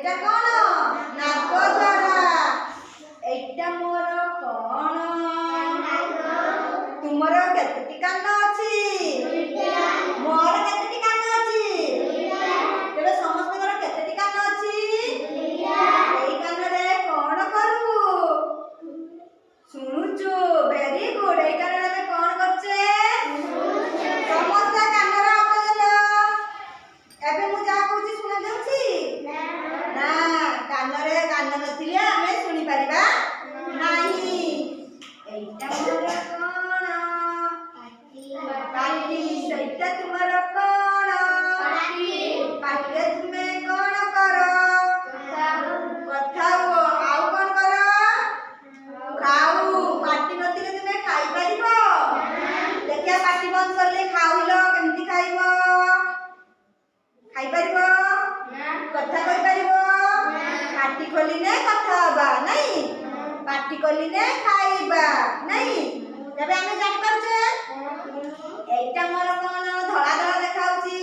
ଏଇଟା କଣ? ନାକ ଦ୍ୱାରା। ଏଇଟା ମୋର କଣ? ତୁମର କେତୋଟି କାନ ଅଛି? ମୋର କେତୋଟି କାନ ଅଛି? ତେବେ ସମସ୍ତଙ୍କର କେତୋଟି କାନ ଅଛି? ଏଇ କାନରେ କଣ କରୁ? ଶୁଣୁଛୁ। Very good. ଏଇ କାନରେ ଆମେ କଣ କରୁଛେ? ସମସ୍ତେ କାନରେ ହାତ ଦେଲ। ଏବେ ମୁଁ ଯାହା କହୁଛି ଶୁଣା ଯାଉଛି ନା? କାନରେ କାନ ନଥିଲେ ଆମେ ଶୁଣିପାରିବା ନାହିଁ। ଏଇଟା ମୋର କଣ? ପାଟି। ସେଇଟା ତୁମର କଣ? ପାଟିରେ ତୁମେ କଣ କର? କଥା ହୁଅ। ଆଉ କଣ କର? ଖାଉ। ପାଟି ନଥିଲେ ତୁମେ ଖାଇପାରିବ? ଦେଖିବା, ପାଟି ବନ୍ଦ କଲେ ଖାଉଲ, କେମିତି ଖାଇବ? ଖାଇପାରିବ? କଥା କହିପାରିବ? ପାଟି ଖୋଲିନେ କଥା ହବା ନାଇଁ, ପାଟି ଖୋଲିନେ ଖାଇବା ନାଇଁ। ତେବେ ଆମେ ଜାଣିପାରୁଛେ। ଏଇଟା ମୋର କଣ? ଧଳା ଧଳା ଦେଖାଉଛି।